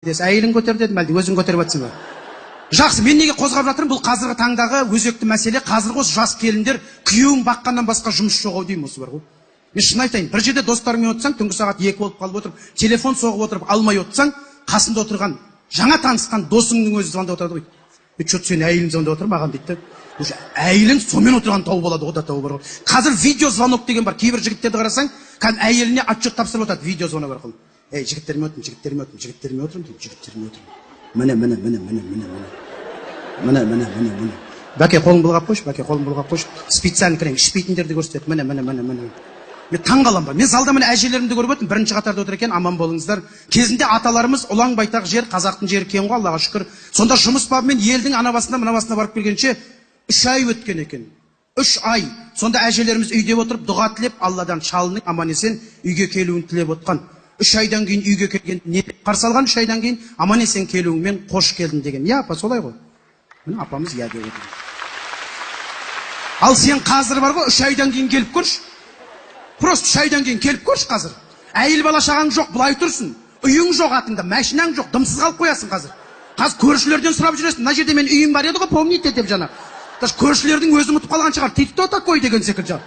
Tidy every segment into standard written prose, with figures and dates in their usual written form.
Әйелің көтер дедім, әлде өзің көтеріп жатсың ба? Жақсы, мен неге қозғап жатырмын? Бұл қазіргі таңдағы өзекті мәселе. Қазіргі осы жас келіндер күйеуін баққаннан басқа жұмыс жоқ ау деймін, осы бар ғой. Мен шын айтайын, бір жерде достарыңмен отырсаң, түнгі сағат 2 болып қалып отырып, телефон соғып отырып алмай отырсаң, қасында отырған жаңа танысқан досыңның өзі звондап отырады ғой. Че-то сен әйелің звондап отыр маған дейді. Уже әйелің сонымен отырған тауып алады ғой, да тауып бар ғой. Қазір видеозвонок деген бар. Кейбір жігіттерді қарасаң, кәдімгі әйеліне отчет тапсырып отырады видеозвонок арқылы. Ей, жігіттермен отырмын, жігіттермен отырмын, жігіттермен отырмын дейді, жігіттермен отырмын. Міне, міне, міне, міне, міне, міне. Міне, міне, міне, міне. Бәке, қолын былғап қойшы, бәке, қолын былғап қойшы. Специально кірең, ішпейтіндерді көрсетеді. Міне, міне, міне, міне. Мен таң қаламын ба? Мен залда міне әжелерімді көріп өттім, бірінші қатарда отыр екен, аман болыңыздар. Кезінде аталарымыз ұлан байтақ жер, қазақтың жері кең ғой, Аллаға шүкір. Сонда жұмыс бабымен елдің ана басына, мына басына барып келгенше 3 ай өткен екен. 3 ай. Сонда әжелеріміз үйде отырып дұға тілеп, Алладан шалының аман есен үйге келуін тілеп отқан. 3 айдан кейін үйге келген, не қарсы алған 3 айдан кейін аман есен келуіңмен қош келдің деген. Иә, апа, солай ғой. Міне апамыз иә деп отыр. Ал сен қазір бар ғой, 3 айдан кейін келіп көрші. Просто 3 айдан кейін келіп көрші қазір. Әйел бала шағаң жоқ, былай тұрсын. Үйің жоқ атыңда, машинаң жоқ, дымсыз қалып қоясың қазір. Қазір көршілерден сұрап жүресің. Мына жерде мен үйім бар еді ғой, помните деп жаңа. Даже көршілердің өзі ұмытып қалған шығар. Ты кто такой деген секілді жаңа.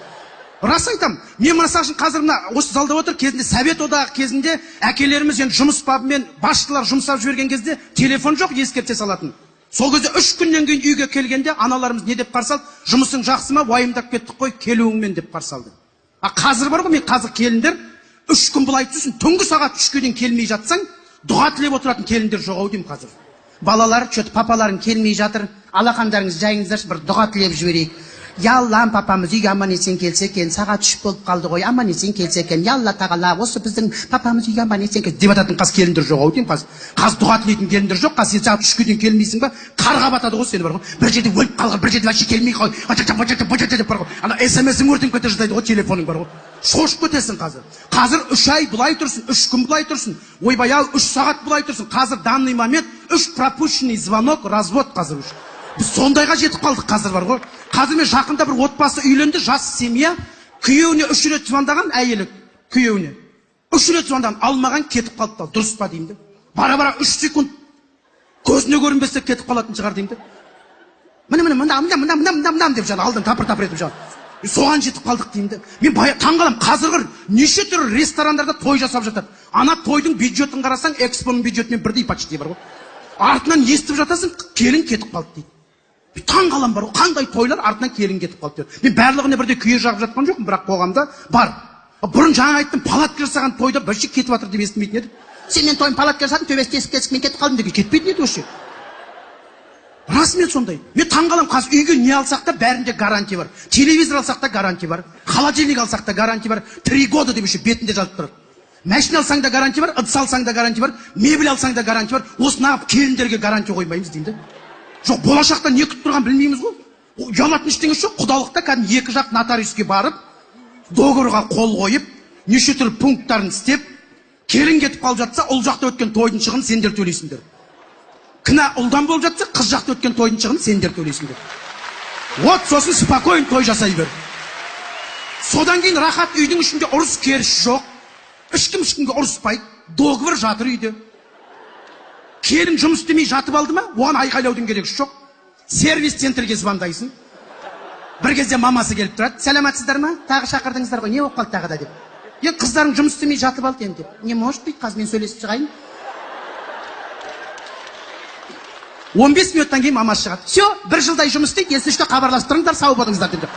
Рас айтам. Мен мысалы үшін қазір мына осы залда отыр, кезінде Совет одағы кезінде әкелеріміз енді жұмыс бабымен басшылар жұмсап жіберген кезде телефон жоқ, ескерте салатын. Сол кезде 3 күннен кейін үйге келгенде аналарымыз не деп қарсы алды? Жұмысың жақсы ма? Уайымдап кеттік қой, келуіңмен деп қарсы алды. А қазір бар ғой, мен қазір келіндер 3 күн былай тұрсын, түнгі сағат 3-ке дейін келмей жатсаң, дұға тілеп отыратын келіндер жоқ ау деймін қазір. Балалар, чё-то папаларың келмей жатыр, алақандарыңызды жайыңыздаршы, бір дұға тілеп жіберейік. Я Аллам, папамыз үйге аман есен келсе екен, сағат 3 болып қалды ғой, аман есен келсе екен. Я Алла тағала, осы біздің папамыз үйге аман есен келсе деп жататын қазір келіндер жоқ ау деймін қазір. Қазір дұға тілейтін келіндер жоқ, қазір сен сағат 3-ке дейін келмейсің ба, қарға батады ғой сені бар ғой. Бір жерде өліп қалған, бір жерде вообще келмей қой, деп бар ғой. Ана смс-ің өртеніп кете жаздайды ғой, телефоның бар ғой. Шошып кетесің қазір. Қазір 3 ай былай тұрсын, 3 күн былай тұрсын, ойбай ау, 3 сағат былай тұрсын. Қазір данный момент 3 пропущенный звонок, развод қазір уже. Біз сондайға жетіп қалдық қазір бар ғой. Қазір мен жақында бір отбасы үйленді, жас семья, күйеуіне 3 рет звондаған әйелі, күйеуіне. 3 рет звондаған, алмаған, кетіп қалды да, дұрыс па деймін де. Бара-бара 3 секунд көзіне көрінбесе кетіп қалатын шығар деймін де. Міне, міне, мында, мында, мында, мында, мында, мында деп жаңа алдан тапыр-тапыр етіп жаңа. Соған жетіп қалдық деймін де. Мен таң қаламын, қазіргі неше түрлі ресторандарда той жасап жатады. Ана тойдың бюджетін қарасаң, экспоның бюджетімен бірдей почти бар ғой. Артынан естіп жатасың, келін кетіп қалды дейді. Мен таң қаламын бар ғой, қандай тойлар артынан келін кетіп қалды деп. Мен барлығына бірдей күйе жағып жатқан жоқпын, бірақ қоғамда бар. Бұрын жаңа айттым, палатка жасаған тойда вообще кетіп жатыр деп естімейтін едік. Сен мен тойым палатка жасадым, төбесі тесік тесік, мен кетіп қалдым деген кетпейтін еді вообще. Расымен сондай. Мен таң қаламын, қазір үйге не алсақ та бәрінде гарантия бар. Телевизор алсақ та гарантия бар. Холодильник алсақ та гарантия бар. 3 года деп еще бетінде жазып тұрады. Машина алсаң да гарантия бар, ыдыс алсаң да гарантия бар, мебель алсаң да гарантия бар. Осы неғып келіндерге гарантия қоймаймыз деймін де. Жоқ, болашақта не күтіп тұрғанын білмейміз ғой. Ұялатын ештеңесі жоқ. Құдалықта кәдімгі 2 жақ нотариуске барып, договорға қол қойып, неше түрлі пункттарын істеп, келін кетіп қалып жатса, ұл жақта өткен тойдың шығынын сендер төлейсіңдер. Кінә ұлдан болып жатса, қыз жақта өткен тойдың шығынын сендер төлейсіңдер. Вот сосын спокойно той жасай бер. Содан кейін рахат, үйдің ішінде ұрыс керіс жоқ. Ешкім ешкімге ұрыспайды. Договор жатыр үйде. Келін жұмыс істемей жатып алды ма, оған айқайлаудың керегі жоқ. Сервис центрге звондайсың. Бір кезде мамасы келіп тұрады. Сәлеметсіздер ма? Тағы шақырдыңыздар ғой, не болып қалды тағы да деп. Енді қыздарың жұмыс істемей жатып алды енді деп. Не может быть, қазір мен сөйлесіп шығайын. 15 минуттан кейін мамасы шығады. Все, бір жылдай жұмыс істейді, если что хабарласып тұрыңдар, сау болыңыздар деп.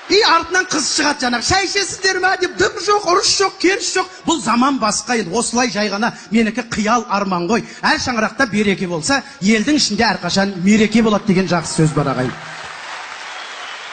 И артынан қыз шығады жаңағы, шай ішесіздер ма деп, дым жоқ, ұрыс жоқ, керіс жоқ. Бұл заман басқа енді, осылай жай ғана менікі қиял арман ғой. Әр шаңырақта береке болса, елдің ішінде әрқашан мереке болады деген жақсы сөз бар ағайын.